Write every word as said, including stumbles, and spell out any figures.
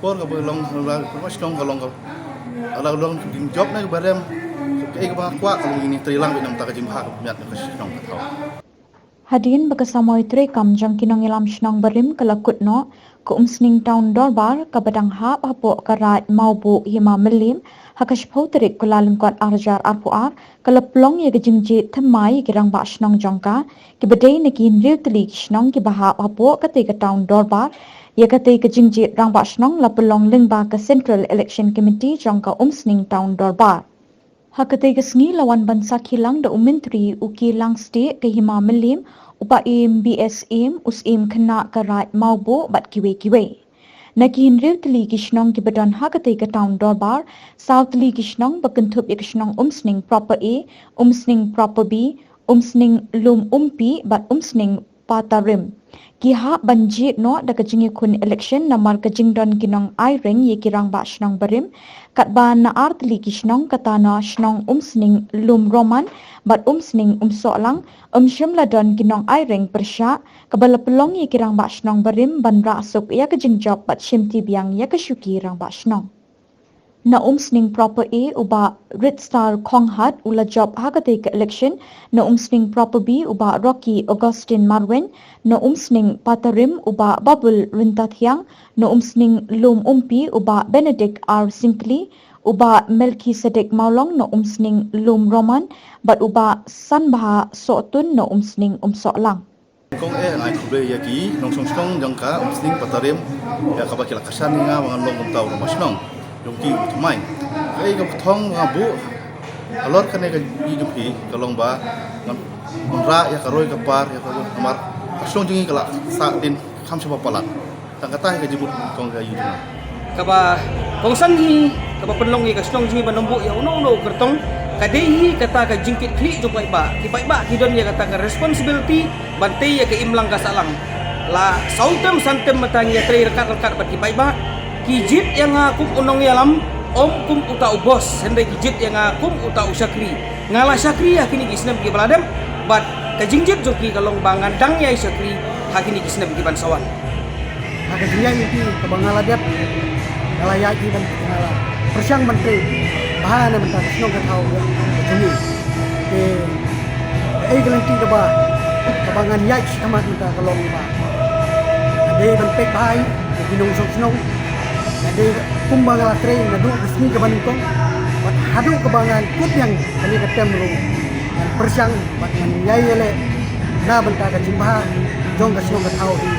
Por kaba long la kaba shnong ka long ka la long ka jingjop ne kaba rem. Kaei kaba nga kwah ka long ini treilang bad namar ka jingbha ka pynmiat ka shnong ka thaw. Hadien ba ka samoi treikam jong ki nongïalam shnong barim ka la kut noh, ka Umsning Town Dorbar kaba dang hap hapoh ka Raid Mawbuh Hima Mylliem ha ka shiphew tarik Kyllalyngkot ar hajar arphew ar ka la pynlong ïa ka jingjied thymmai ïa ki rangbah shnong jong ka, kiba dei na ki hynriew tylli ki shnong kiba hap hapoh katei ka Town Dorbar. Ïa katei ka jingjied rangbah shnong la pynlong lyngba ka Central Election Committee jong ka Umsning Town Dorbar. Ha katei ka sngi la wan ban sakhi lang da u Myntri u K. Langstieh ka Hima Mylliem, u Bah Ïeim B. S. Ïeim, u Syiem Khynnah ka Raid Mawbuh bad kiwei kiwei. Na ki hynriew tylli ki shnong kiba don ha katei ka Town Dorbar, saw tylli ki shnong ba kynthup ïa ka shnong Umsning Proper A, Umsning Proper B, Umsning Lum Umpi bad Umsning Patarim, ki hap ban jied noh da ka jingïakhun election namar ka jingdon ki nongai reng ïa ki rangbah shnong barim. Katba na ar tylli ki shnong, kata na shnong Umsning Lum Roman bad Umsning Umsohlang, ym shym la don ki nongai reng pyrshah, kaba la pynlong ïa ki rangbah shnong barim ban rah suk ïa ka jingjop bad shimti biang ïa ka shuki rangbah shnong. Na Umsning Proper A, u Bah Ritstar Khonghat u la jop ha katei ka election. Na Umsning Proper B, u Bah Rocky Augustine Marwein. Na Umsning Patarim, u Bah Babul Ryntathiang. Na Umsning Lum Umpi, u Bah Benedict R. Syngkli, u Bah Melkisedek Mawlong na Umsning Lum Roman bad u Bah Sanbha Sohtun na Umsning Umsohlang. Kong eh, nga ai khublei ïa ki nongshong shnong jong ka Umsning Patarim, ïa kaba ki la kyrshan ïa nga ba ngan long kum uta u rangbah shnong jong ki u thymmai. Kaei kaba thong ba nga buh halor kane ka ïing jong phi ka long ba ngan, ngan rah ïa ka roi ka par ïa ka, namar ka shnong jong ngi ka la sah dien kham shaba palat. Tang kata hi ka jingmut kong ka ïing jong nga. Kaba kongsan hi kaba pynlong ïa ka shnong jong ngi ban ym buh ïa uno uno u kyrtong, ka dei hi kata ka jingkitkhlieh jong paidbah. Ki paidbah ki don ïa kata ka responsibility ban tei ïa ka imlang ka sahlang. La saw tem san tem mynta ngi ïatrei ryngkat ryngkat bad ki paidbah. Ki jied ïa nga kum u nongïalam, ym kum uta u boss, hynrei ki jied ïa nga kum uta u shakri. Nga la shakri ha kine ki snem kiba la dep, bad ka jingjied jong ki ka long ba ngan dang ïai shakri ha kine ki snem ki ban sa wan. Ha ka jingïaid lynti kaba nga la dep, nga la ïaid hi ban, nga la pyrshang ban trei bha na bynta ka shnong ka thaw ka jong ngi. Te kaei ka lynti kaba, kaba ngan ïaid shakhmat mynta ka long ba nga dei ban peit bha ïa ki nongshong shnong. Nga dei kumba nga la trei naduh ka sngi kaba nyngkong bad haduh kaba ngan kut biang kane ka term ruh, ngan pyrshang bad ngan ïai ïaleh na bynta ka jingbha jong ka shnong ka thaw hi.